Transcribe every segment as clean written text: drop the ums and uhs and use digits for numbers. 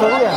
Otro día.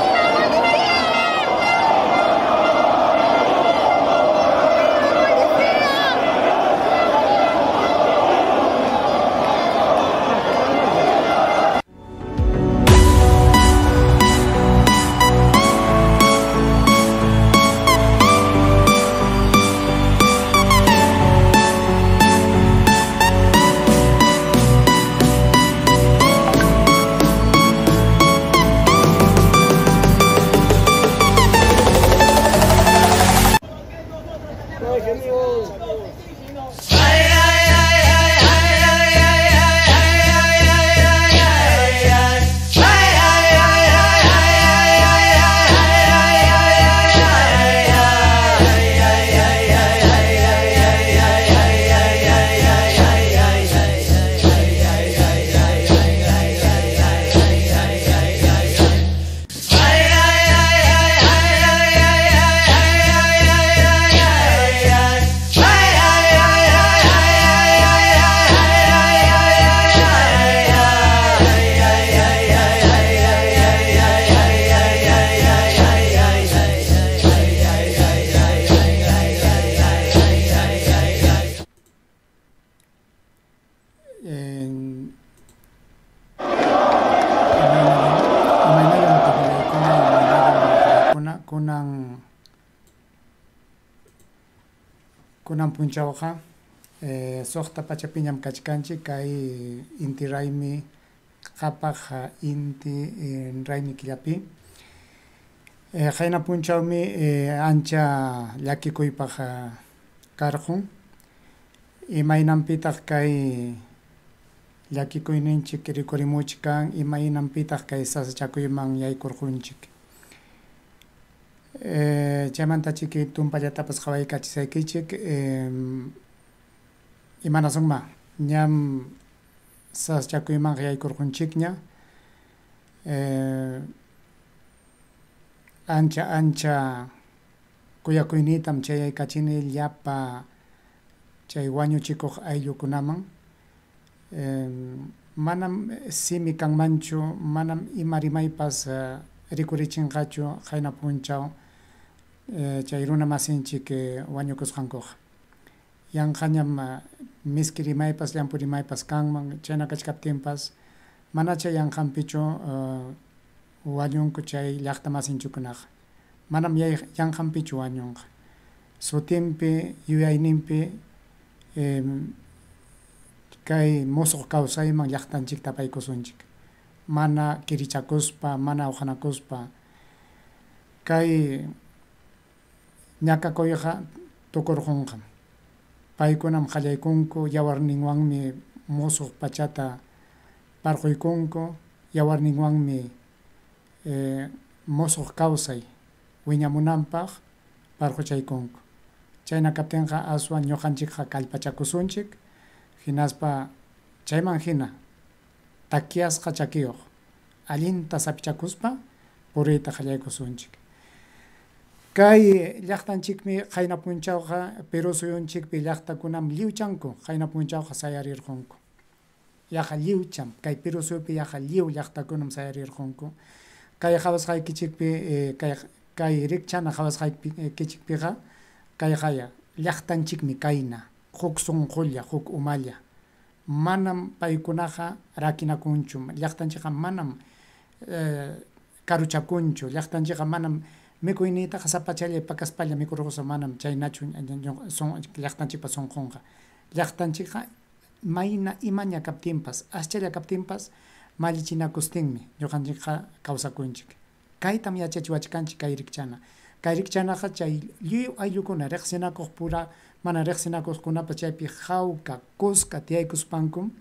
Kunan punchawqa suqta pachapiñam kachkanchik kay inti raymi qhapaq inti raymi killapi. Qayna punchawmi ancha llakikuypaq karqun. Imaynanpitaq kay llakikuyninchik rikurimuchkan, imaynanpitaq kay sasachakuyman yaykurqunchik. Chaymanta chiki tumpallatapas qhawaykachisaykichik imanasunma ñam sasachakuymanqa yaykurqunchikña ancha ancha kuyakuyniytam chayaykachini llapa chay wañuchikuq ayllukunaman manam simi kanmanchu, manam ima rimaypas rikurichinqachu qayna punchaw chay runa masinchik wañukusqankuqa. Yanqañam miski rimaypas llampu rimaypas kanman, chayna kachkaptinpas manacha yanqanpichu wañunku chay llaqta masinchikkunaqa. Manam yanqanpichu wañunqa. Sutinpi, yuyayninpi kay musuq kawsayman llaqtanchikta apaykusunchik. Mana kirichakuspa, mana uqanakuspa kay ñakakuyqa tukurqunqam. Paykunam qallaykunku, yawarninwanmi musuq pachata parquykunku, yawarninwanmi musuq kawsay wiñamunanpaq parquchaykunku. Chayna kaptinqa aswan ñuqanchikqa kallpachakusunchik, hinaspa chayman hina takyasqa chakiyuq allinta sapichakuspa puriyta qallaykusunchik. Kay llaqtanchikmi qayna punchawqa Perú suyunchikpi llaqtakunam lliwchanku qayna punchawqa sayarirqunku. Yaqa lliwcham kay Perú suyupi yaqa lliw llaqtakunam sayarirqunku. Kay qhawasqaykichikpi kay rikchana qhawasqaykichikpiqa kayqaya llaqtanchikmi kayna huk sunqulla, huk umalla. Manam paykunaqa rakinakunchu, llaqtanchikqa manam karuchakunchu, llaqtanchikqa manam mikuyniytaqa sapachallay pakaspalla mikurqusqa manam chaynachu llaqtanchikpa sunqunqa. Llaqtanchikqa mayna imaña kaptinpas, aschalla kaptinpas mallichinakustinmi ñuqanchikqa kawsakunchik. Kaytam yachachiwachkanchik kay rikchana. Kay rikchanaqa chay lliw ayllukuna riqsinakuq pura mana riqsinakuqkunapas chaypi hawka kuska tiyaykuspankum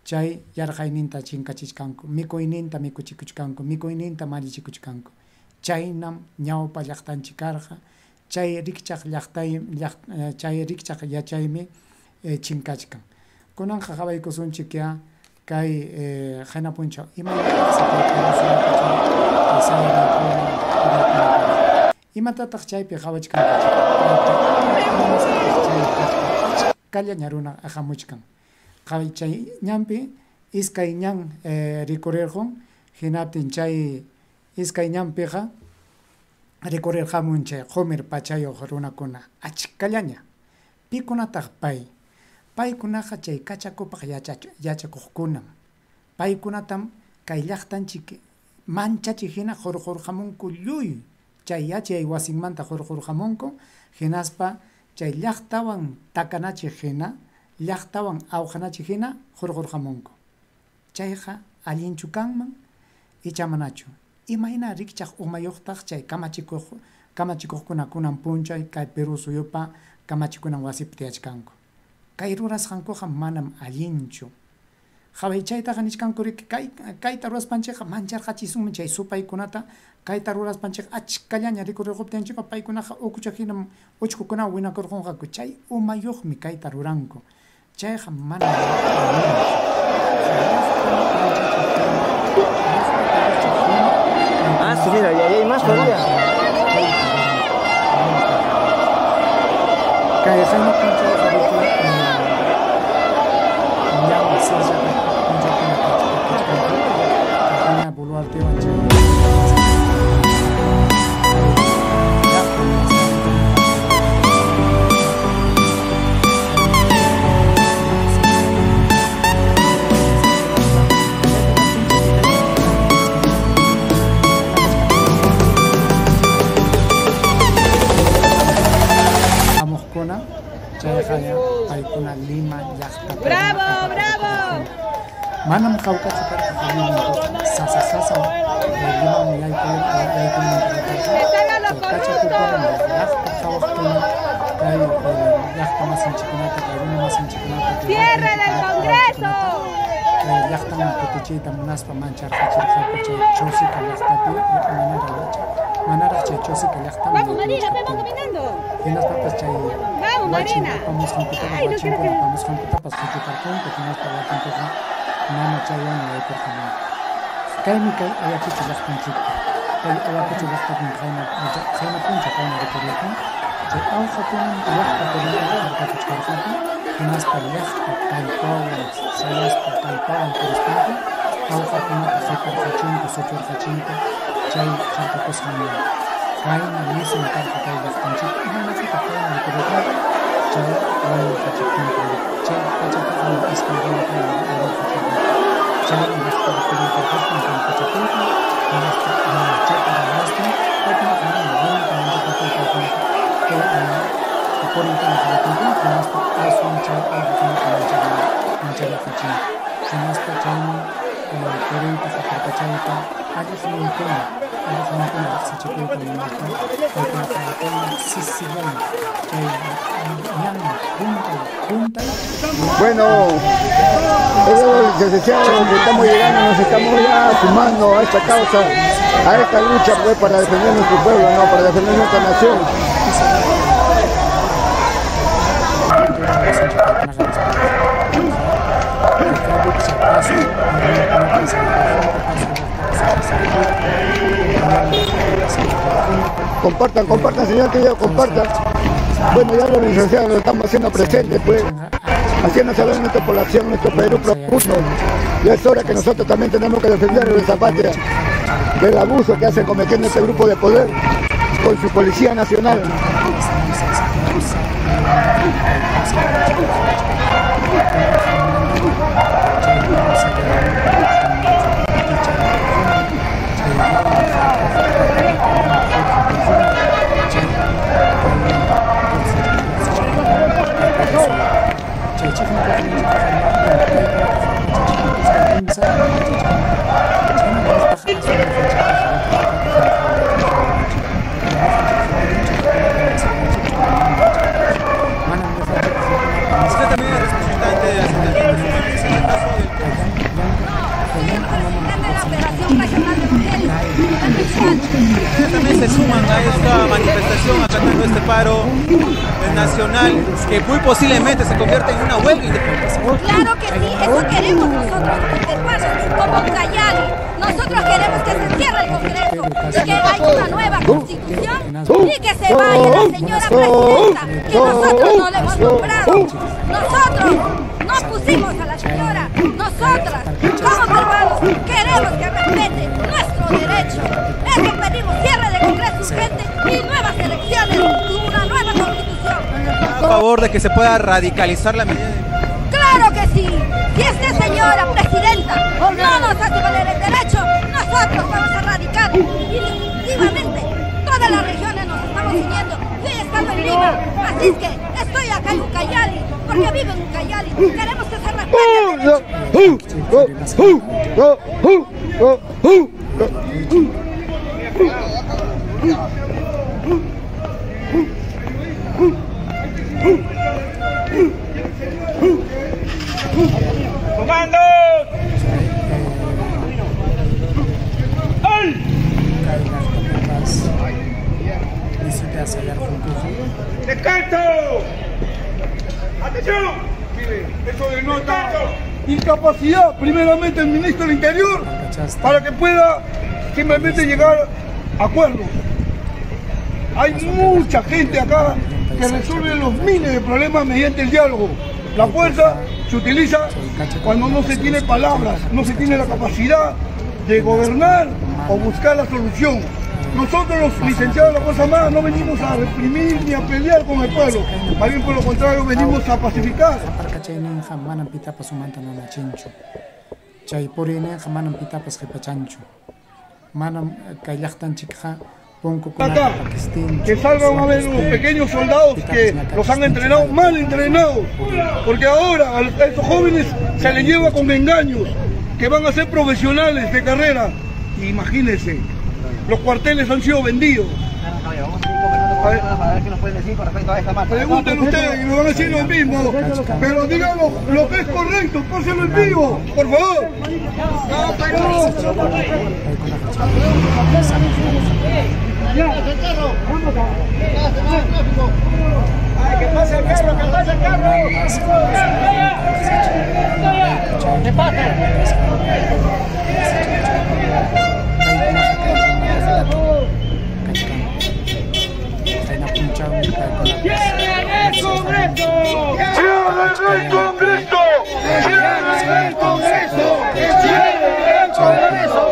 chay yarqayninta chinkachichkanku, mikuyninta mikuchikuchkanku, mikuyninta mallichikuchkanku. Chaynam ñawpa llaqtanchik karqa, chay rikchaq llaqtay chay rikchaq yachaymi chinkachkan. Kunanqa qhawaykusunchik ya kay qayna punchaw imatataq chaypi qhawachkankichik? Kallaña runa hamuchkan. Chay ñanpi iskay ñan rikurirqun, hinaptin chay Iskay ñanpiqa rikurirqamun chay qumir pachayuq runakuna achkallaña. Pikunataq pay? Paykunaqa chay kachakupaq yachakuqkunam. Paykunatam kay llaqtanchik manchachi hina hurqurqamunku lluy chay yachay wasinmanta hurqurqamunku hinaspa chay llaqtawan takanachiq hina, llaqtawan awqanachiq hina hurqurqamunku. Chayqa allinchu kanman icha manachu. Imayna rikchaq umayuqtaq chay kamachikuqkuna kunan punchay kay Perú suyupa kamachikunan wasipi tiyachkanku. Kay rurasqankuqa manam allinchu. Qhaway chaytaqa nichkanku riki kayta ruraspanchikqa mancharqachisunmi chay supaykunata, kayta ruraspanchikqa achkallaña rikurirquptinchikqa paykunaqa ukucha hinam uchkukunawan winakurqunqaku. Chay umayuqmi kayta ruranku. Chayqa manam allinchu. Ah, sí, mira, y ahí hay más todavía. Kay qayna punchawqa riki ñam sirllata punchawkuna kachkanku. Kayna Boluartewan chay hamuqkuna chayqa paykuna Lima llaqta. ¡Bravo, bravo! Manam hawkachu karqa Limankuqa, sasa sasa Limaman yaykunanku karqa. Kachakukuna llaqta qhawaqkuna kay llaqta masinchikkunata, kay runa masinchikkunata ¡Cierre del Congreso! Llaqtaman kutichiyta munaspa mancharqachirqaku chay Chosica llaqtapi manaraq chay Chosica llaqtaman. Vamos, Marina, vamos caminando. Hinaspapas chay Vamos, Marina. apamusqankutapas wachinkuna apamusqankutapas qichuparqunku hinaspa wakinkuqa mana chaywan yaykurqamunku. Kaymi kay Ayacucho llaqtanchikpi. Kay Ayacucho llaqtapim qayna punchaw kayna rikurirqan. Chay awqakunam llaqta purinanta harkakuchkarqaku hinaspa llaqta kallpawan sayaspa kallpawan purispanku awqakunata qiparqachinku suchurqachinku chay harkakusqanmanta. Kayna nisun karqa kay llaqtanchikpi imaynapitaq kayna rikurirqaku chay wañurqachiptinku chay pachapiqa iskay runakuna wañurqachirqaku. Chay llaqta rikurirqaspan pampachapinku hinaspa chayta rurastin paykunaqa mana runata manchakuqku paykunaqa purinkuna qallatinkuna hinaspa aswan chay awqakunata mancharqachinku hinaspa chayman puriyta qaparpachayta alliqninkuna riqsichikuyta munaspa paykunaqa kayna sisillaña chay ñan juntay Bueno, licenciado, que estamos llegando, nos estamos ya sumando a esta causa, a esta lucha pues, para defender nuestro pueblo, ¿no? Para defender nuestra nación. Compartan, compartan, señor querido, compartan. Bueno, ya los licenciados lo estamos haciendo presente, pues, haciendo saber nuestra población, nuestro Perú profundo. Ya es hora que nosotros también tenemos que defender nuestra patria del abuso que hacen cometiendo este grupo de poder con su Policía Nacional. Usted también es representante de asentamientos humanos en el caso del Ustedes también se suman a esta manifestación acatando este paro nacional que muy posiblemente se convierta en una huelga independiente. Claro que sí, eso queremos nosotros, peruanos, como Ucayali. Nosotros queremos que se cierre el Congreso y que haya una nueva constitución y que se vaya la señora presidenta, que nosotros no le hemos nombrado. Nosotros no pusimos a la señora. Nosotras, como peruanos, queremos que respete nuestro derecho. Eso pedimos, cierre del Congreso urgente y nuevas elecciones y una nueva constitución. A favor de que se pueda radicalizar la medida. ¡Claro que sí! Si esta señora presidenta no nos hace valer el derecho, nosotros vamos a radicar indiscutiblemente. Todas las regiones nos estamos uniendo. Yo he estado en Lima, así es que estoy acá en Ucayali, porque vivo en Ucayali. Queremos que se respete el derecho. ¡Comando! ¡Descanso! ¡Atención! Eso denota incapacidad, primeramente, el ministro del Interior, para que pueda simplemente llegar a acuerdos. Hay mucha gente acá que resuelve los miles de problemas mediante el diálogo. La fuerza se utiliza cuando no se tiene palabras, no se tiene la capacidad de gobernar o buscar la solución. Nosotros los licenciados de la Fuerza Armada no venimos a reprimir ni a pelear con el pueblo, más bien por lo contrario venimos a pacificar. Qhapaqachayninqa manam pitapas umanta nanachinchu. Chay puriyninqa manam pitapas qhipachanchu. Manam kay llaqtanchikqa Acá, que salgan a ver unos pequeños soldados que los han entrenado, mal entrenados, porque ahora a estos jóvenes se les lleva con engaños, que van a ser profesionales de carrera. Imagínense, los cuarteles han sido vendidos. A ver qué nos pueden decir con respecto a esta marcha. Pregunten ustedes y me van a decir lo mismo, pero díganos lo que es correcto, pásenlo en vivo, por favor. ¡Que pase el carro, que pase el carro! ¡Que pase! ¡Cierren el Congreso! ¡Cierren el Congreso! ¡Cierren el Congreso! ¡Cierren el Congreso!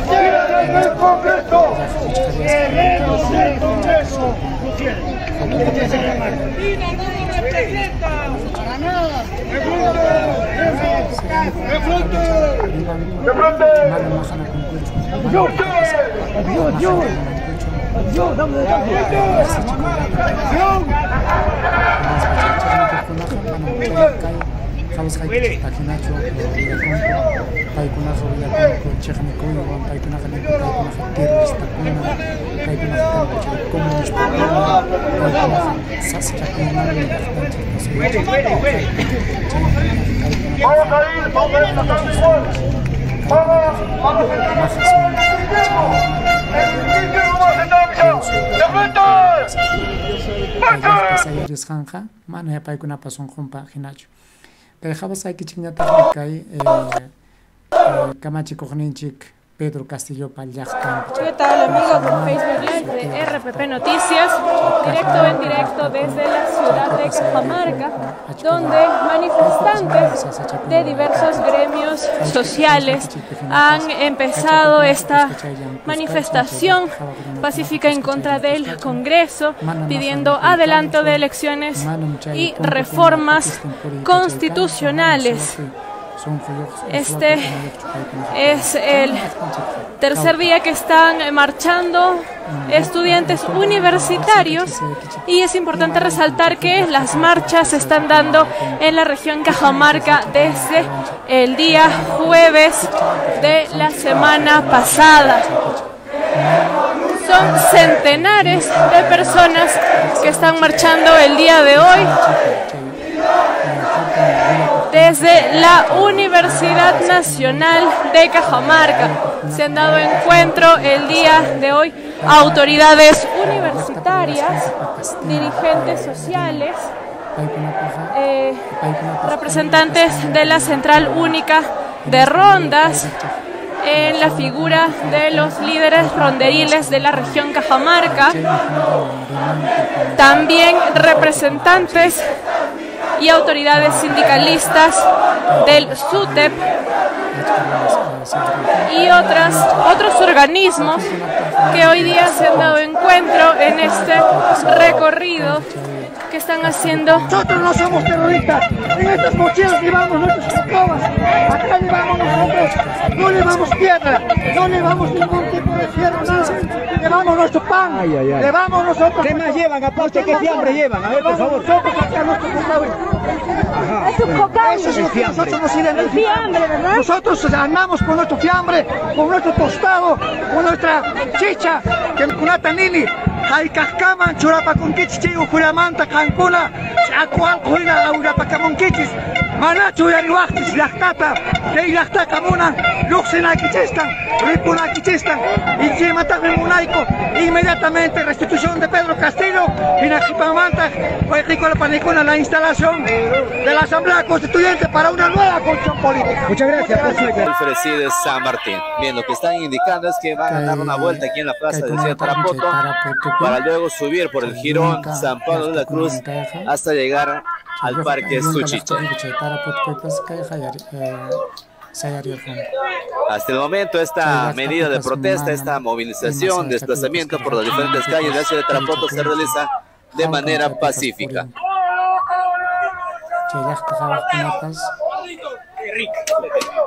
¡Cierren el Congreso! ¡Cierren el Congreso! ¡Cierren el Congreso! ¡Argentina no nos representa! ¡Para nada! ¡De frente! ¡De frente! ¡De frente! ¡Dios! ¡Dios! ¡Dame de Vamos a ir, vamos a ir tratando igual. Vamos a Sayarisqanqa mana paykunapa sunqunpa hinachu. Kay qhawasqaykichikñataqmi kay kamachikuqninchik Pedro Castillopa llaqtanpi. ¿Qué tal, amigos de Facebook Live de RPP Noticias? Directo en directo desde la ciudad de Cajamarca, donde manifestantes de diversos gremios sociales han empezado esta manifestación pacífica en contra del Congreso, pidiendo adelanto de elecciones y reformas constitucionales. Este es el tercer día que están marchando estudiantes universitarios y es importante resaltar que las marchas se están dando en la región Cajamarca desde el día jueves de la semana pasada. Son centenares de personas que están marchando el día de hoy desde la Universidad Nacional de Cajamarca. Se han dado encuentro el día de hoy autoridades universitarias, dirigentes sociales, representantes de la Central Única de Rondas, en la figura de los líderes ronderiles de la región Cajamarca, también representantes y autoridades sindicalistas del SUTEP, y otros organismos que hoy día se han dado encuentro en este recorrido que están haciendo. Nosotros no somos terroristas, en estas mochilas llevamos nuestras escobas, acá llevamos nosotros, no llevamos piedra, no llevamos ningún tipo de fierro, nada, llevamos nuestro pan, Ay, ay, ay. llevamos nosotros. ¿Qué más llevan? Aparte, ¿qué fiambre llevan? A ver, por favor. Nosotros acá nuestro cacao. Eso es lo que nosotros nos identificamos. Fiambre, ¿verdad? Nosotros andamos con nuestro fiambre, con nuestro tostado, con nuestra chicha, que kunata nini, haykaqkaman churapakunkichis chay ujuramanta qankuna ch'aku hina awrapakamunkichis, manachu uyariwaqchis llaqtata, kay llaqtaqa munan lluqsinaykichistan, ripunaykichistan, y chaymantataqmi munayku inmediatamente restitución de Pedro Castillo, hinaqhipamantaq wayqikuna panikuna la instalación de la Asamblea Constituyente para una nueva constitución política. Muchas gracias por su declaración. Ofrecido San Martín. Bien, lo que están indicando es que van a dar una vuelta aquí en la plaza de Ciudad Tarapoto para luego subir por el jirón San Pablo de la Cruz hasta llegar al Parque Suchiche. Hasta el momento, esta medida de protesta, esta movilización, desplazamiento por las diferentes calles de la ciudad de Tarapoto se realiza de manera pacífica. Chay llaqta qhawaqkunapas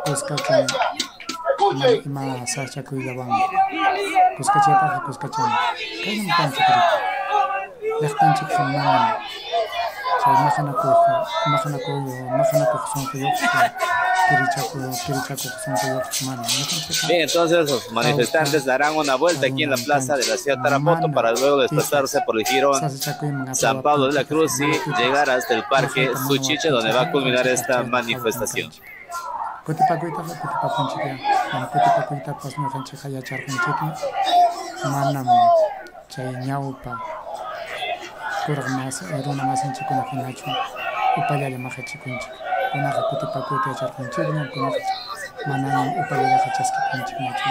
kuskachan ima sasachakuyllawanmi kuskachaytaqa kuskachan kaynam kanchik riki llaqtanchikqa manam chay maqanakuq sunquyuqchu kirichakuq sunquyuqchu manam ñuqanchikqa. Bien, entonces los manifestantes darán una vuelta aquí en la plaza de la ciudad de Tarapoto para luego desplazarse por el jirón San Pablo de la Cruz y llegar hasta el Parque Suchiche, donde va a culminar esta manifestación. Kutipakuytaqa kutipakunchikya, kutipakuytapas ñuqanchikqa yacharqunchikmi, manam chay ñawpa kuraq runa masinchikkuna hinachu upallalla maqachikunchik. Kunaqa kutipakuyta yacharqunchikñam, kunaqa manañam upallallaqa chaskikunchikñachu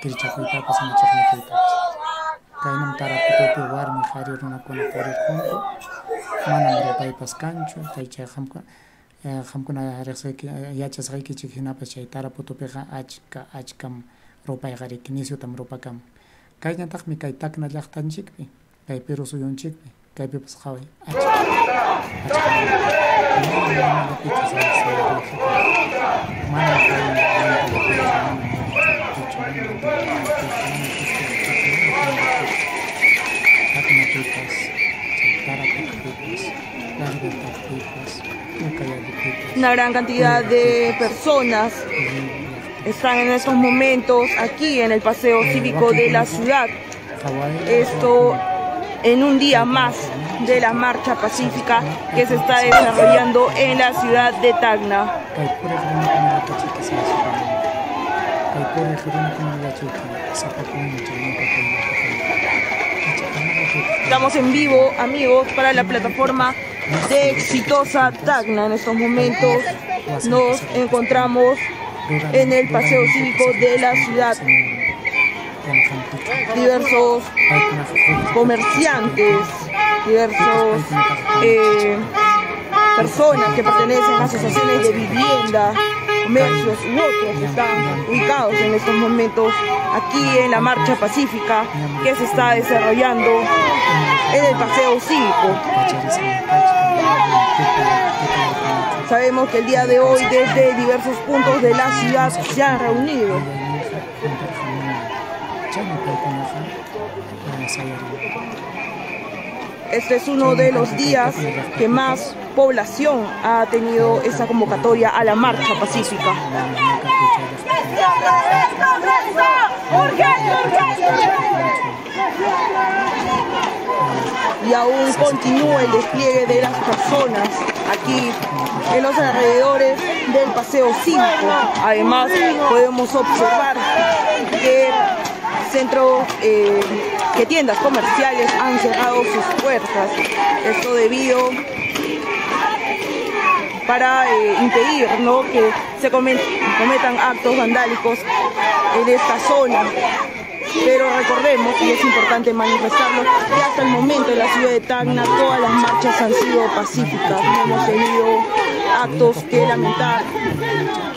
kirichakuytapas ima chiqnikuytapas. Kaynam Tarapotopi warmi qhari runakuna purirqunku, manam rupaypas kanchu, chay qamkuna yachasqaykichik hinapas chay Tarapotopiqa achkam rupayqa riki nisyutam rupakamun. Kayñataqmi kay Tacna llaqtanchikpi, kay Perú suyunchikpi, kaypipas qhaway achka Una gran cantidad de personas están en estos momentos aquí en el Paseo Cívico de la ciudad. Esto en un día más de la marcha pacífica que se está desarrollando en la ciudad de Tacna. Estamos en vivo, amigos, para la plataforma de Exitosa Tacna. En estos momentos nos encontramos en el Paseo Cívico de la ciudad. Diversos comerciantes, diversos personas que pertenecen a asociaciones de vivienda, comercios u otros que están ubicados en estos momentos aquí en la marcha pacífica que se está desarrollando en el Paseo Cívico. Sabemos que el día de hoy desde diversos puntos de la ciudad se han reunido. Este es uno de los días que más población ha tenido esta convocatoria a la marcha pacífica. Y aún continúa el despliegue de las personas aquí en los alrededores del Paseo Cívico. Además, podemos observar que centros, que tiendas comerciales han cerrado sus puertas. Esto debido para impedir, ¿no?, que se cometan actos vandálicos en esta zona. Pero recordemos, y es importante manifestarlo, que hasta el momento en la ciudad de Tacna todas las marchas han sido pacíficas, no hemos tenido actos que lamentar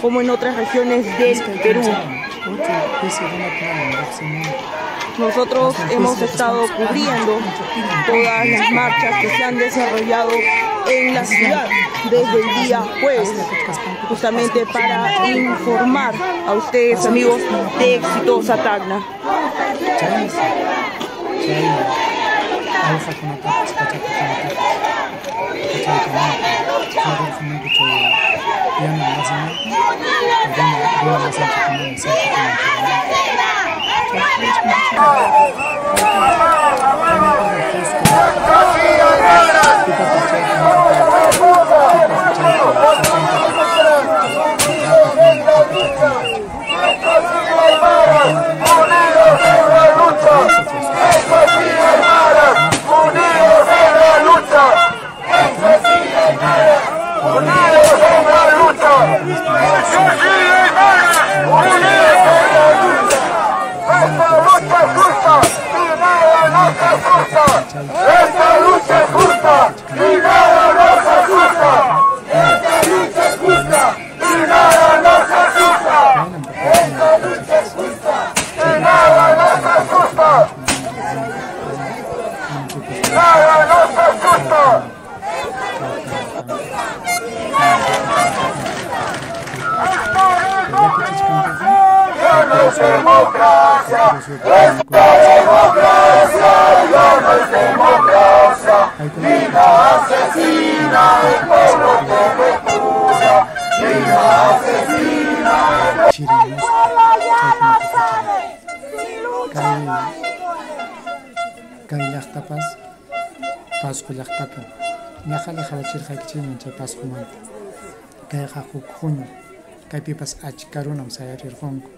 como en otras regiones del Perú. Nosotros hemos estado cubriendo todas las marchas que se han desarrollado en la ciudad desde el día jueves, justamente para informar a ustedes, amigos de Exitosa Tacna. ¡Esta lucha es justa! ¡Y nada nos asusta! ¡Esta lucha es justa! ¡Y nada nos asusta! ¡Esta lucha es justa! ¡Y nada nos asusta! ¡Nada nos asusta! ¡Ya no es democracia! ¡Esta democracia ya no es democracia! ¡Lina asesina, el pueblo te repudia! ¡Lina asesina! El pueblo ya lo sabe! ¡Si lucha no hay Kay llaqtapas Pascua llaqtapi ñaqalla qalachirqaykichikman chay Pascuamanta. Kayqa huk huñu, kaypipas achka runam sayarirqunku,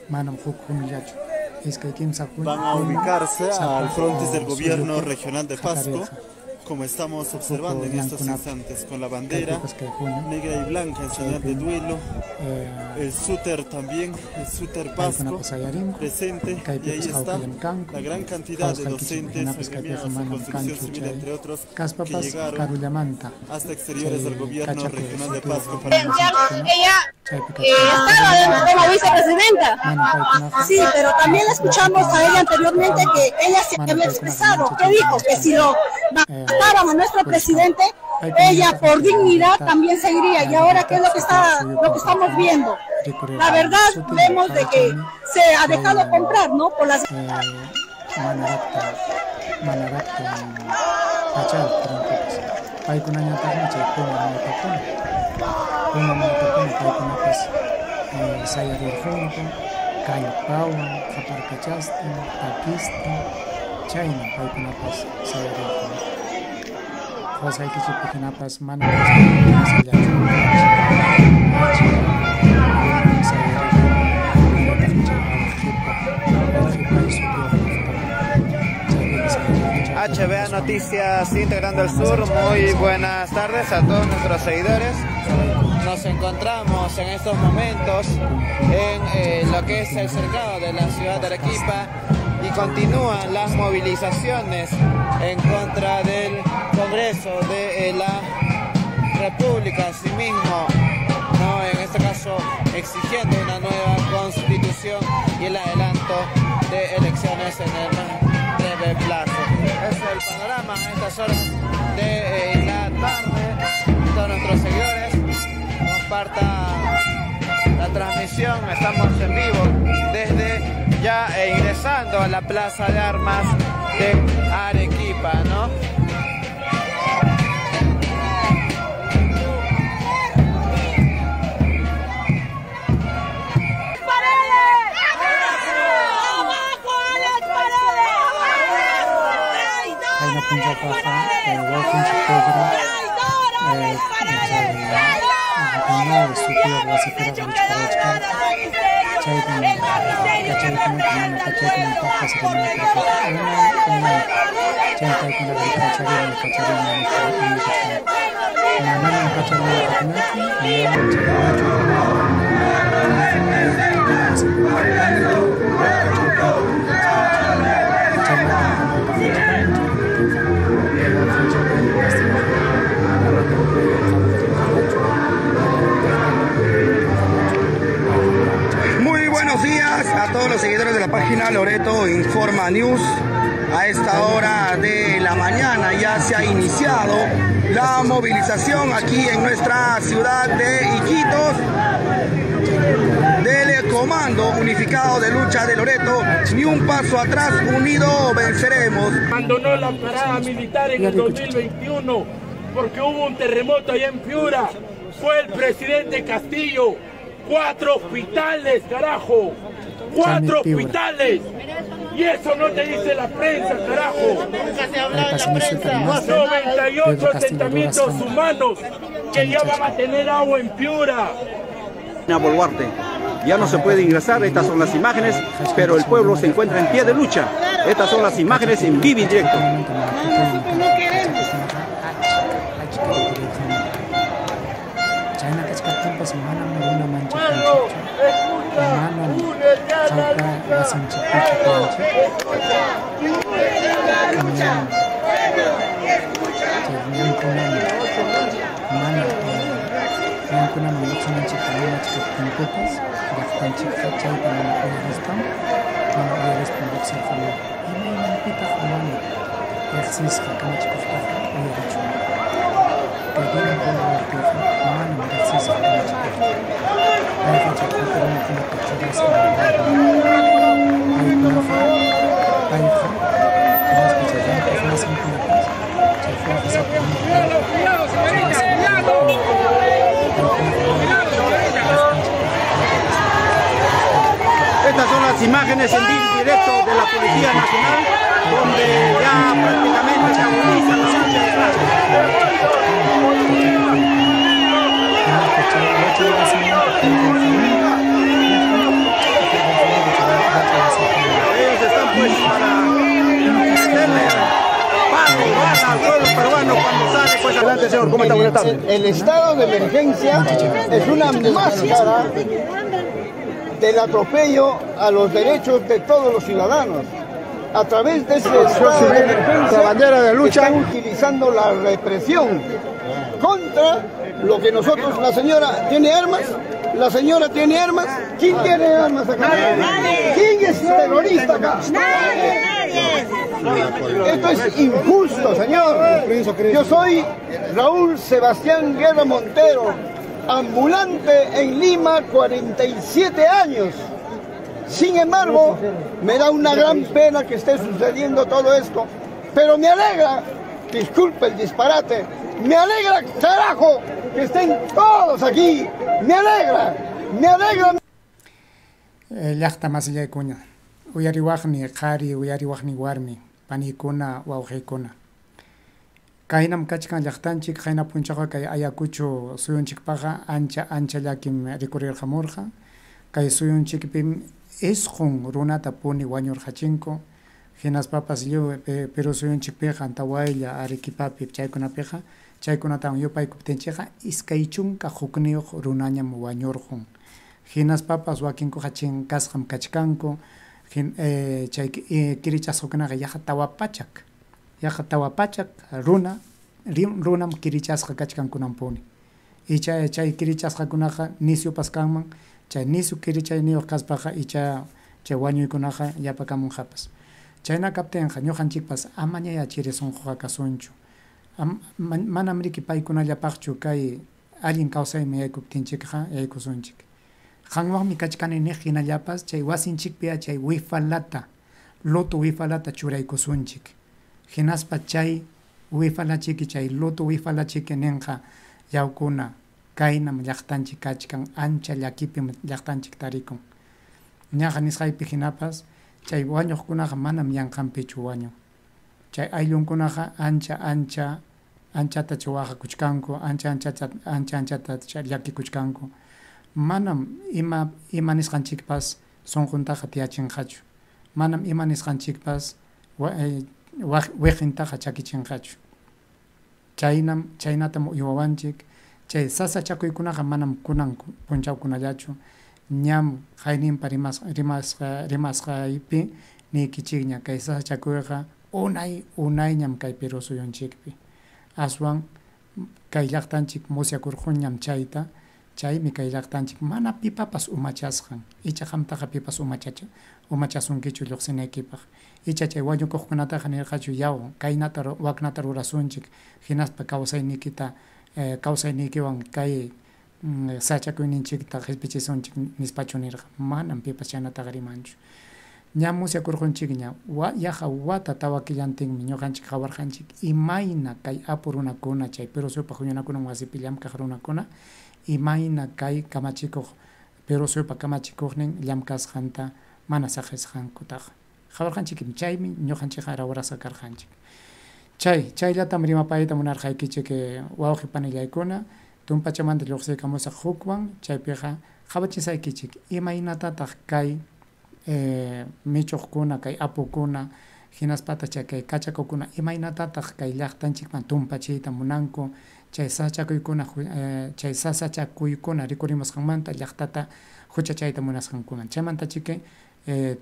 manam huk huñullachu. Iskay kimsa huñu. Van a ubicarse al frontis del gobierno regional de Pasco, como estamos observando en estos instantes, con la bandera negra y blanca en señal de duelo, el Súter también, el Súter Pasco presente, y ahí está la gran cantidad de docentes, agremiados de Construcción Civil, entre otros, que llegaron hasta exteriores del gobierno regional de Pasco para... Ella estaba como vicepresidenta. Sí, pero también la escuchamos a ella anteriormente, que ella se había expresado, que dijo que si lo mataban a nuestro presidente, ella por dignidad también seguiría. Y ahora, ¿qué es lo que está, lo que estamos viendo? La verdad, vemos de que se ha dejado comprar, ¿no? Por las... HBA Noticias Integrando el Sur, muy buenas tardes a todos nuestros seguidores. Nos encontramos en estos momentos en lo que es el cercado de la ciudad de Arequipa y continúan las movilizaciones en contra del Congreso de la República, asimismo, ¿no? En este caso exigiendo una nueva constitución y el adelanto de elecciones en el más breve plazo. Es el panorama a estas horas de la tarde. Todos nuestros seguidores, compartan la transmisión, estamos en vivo desde ya ingresando a la Plaza de Armas de Arequipa, ¿no? Muy buenos días a todos los seguidores de la página Loreto Informa News. A esta hora de la mañana ya se ha iniciado la movilización aquí en nuestra ciudad de Iquitos del Comando Unificado de Lucha de Loreto. Ni un paso atrás, unido venceremos. Abandonó la parada militar en el 2021 porque hubo un terremoto allá en Piura. Fue el presidente Castillo. 4 hospitales, carajo. 4 hospitales. Y eso no te dice la prensa, carajo. 98 asentamientos humanos que ya van a tener agua en Piura. Boluarte. Ya no se puede ingresar, estas son las imágenes, pero el pueblo se encuentra en pie de lucha. Estas son las imágenes en vivo y directo. Nosotros no queremos. Estas son las imágenes en vivo y directo de la Policía Nacional, donde ya prácticamente se agudiza la lucha de clases. Ellos están pues para meterle palo, bala al pueblo peruano cuando sale. Pues adelante, señor, ¿cómo está? Buenas tardes. El estado de emergencia es una máscara del atropello a los derechos de todos los ciudadanos. A través de ese estado de emergencia, la bandera de lucha, están utilizando la represión contra lo que nosotros. La señora tiene armas, la señora tiene armas. ¿Quién tiene armas acá? ¿Quién es terrorista acá? Esto es injusto, señor. Yo soy Raúl Sebastián Guerra Montero, ambulante en Lima, 47 años. Sin embargo, me da una gran pena que esté sucediendo todo esto, pero me alegra, disculpe el disparate, me alegra, carajo, que estén todos aquí, me alegra, me alegra. Llaqta masillaykuna, uyariwaqni qhari, uyariwaqni warmi, panikuna, wawqikuna. Kaynam kachkan llaqtanchik, qayna punchawqa kay Ayacucho suyunchikpaqa ancha ancha llakim rikurirqamurqa. Kay suyunchikpim isqun runata puni wañurqachinku, hinaspapas lliw Perú suyunchikpiqa Antawaylla, Arequipapi chaykunapiqa chaykunatawan yupaykuptinchikqa 21 runañam wañurqun. Hinaspapas wakinkuqa chinkasqam kachkanku, chay kirichasqakunaqa yaqa 400 runam kirichasqa kachkankunampuni. Icha chay kirichasqakunaqa nisyupas kanman, chay nisyu kirichayniyuq kaspaqa icha chay wañuykunaqa yapakamunqapas. Chayna kaptinqa ñuqanchikpas amañaya chiri sunquqa kasunchu. Manam riki paykunallapaqchu kay allin kawsayman yaykuptinchikqa yaykusunchik. Qanwanmi kachkani niq hinallapas chay wasinchikpi chay wifalata, loto wifalata churaykusunchik. Hinaspa chay wifalachiki, chay loto wifalachiki ninqa yawkuna kaynam llaqtanchik kachkan, ancha llakipim llaqtanchik tarikun. Ñaqa nisqaypi hinapas chay wañuqkunaqa manam yanqanpichu wañun. Chay ayllunkunaqa ancha ancha anchatacha waqakuchkanku, ancha anchata llakikuchkanku. Manam ima nisqanchikpas sunquntaqa tiyachinqachu. Manam ima nisqanchikpas wiqintaqa chakichinqachu. Chaynatam uywawanchik. Chay sasachakuykunaqa manam kunan punchawkunallachu. Ñam qayninpa rimasqaypi niykichikña kay sasachakuyqa Unay unayñam kay Perú suyunchikpi. Aswan kay llaqtanchik musyakurqunñam chayta, chaymi kay llaqtanchik mana pipapas umachasqan. Icha qamtaqa pipas umachasunkichu lluqsinaykipaq. Icha chay wañukuqkunataqa nirqachu yaw kaynata waknata rurasunchik hinaspa kawsayniykita kawsayniykiwan kay sachakuyninchikta qispichisunchik nispachu nirqa. Manam pipas chaynataqa rimanchu. Ña musyakurqunchikña yaqa wata tawa killantinmi ñuqanchik qawarqanchik imayna kay apu runakuna chay Perú suyupa huñunakunan wasipi llamkaq runakuna imayna kay kamachikuq Perú suyupa kamachikuqnin llamkasqanta mana saqisqankutaqa. Qawarqanchikmi chaymi ñuqanchikqa rawrasqa karqanchik. Chayllatam rimapayta munarqaykichik wawqi panillaykuna, tumpachamanta lluqsiykamusaq hukwan chaypiqa qawachisaykichik imaynatataq kay michuqkuna, kay apukuna, hinaspataq chay kay kachakukuna imaynatataq kay llaqtanchikman tumpachiyta munanku chay sasachakuykuna rikurimusqanmanta llaqtata huchachayta munasqankuman. Chaymanta chiki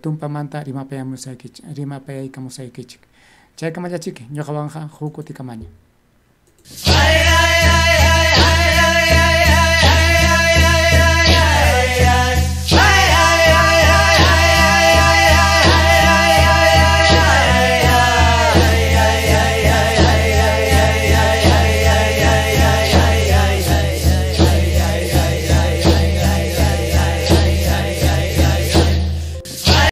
tumpamanta rimapayaykamusaykichik. Chaykamallachiki ñuqawanqa huk kutikamaña.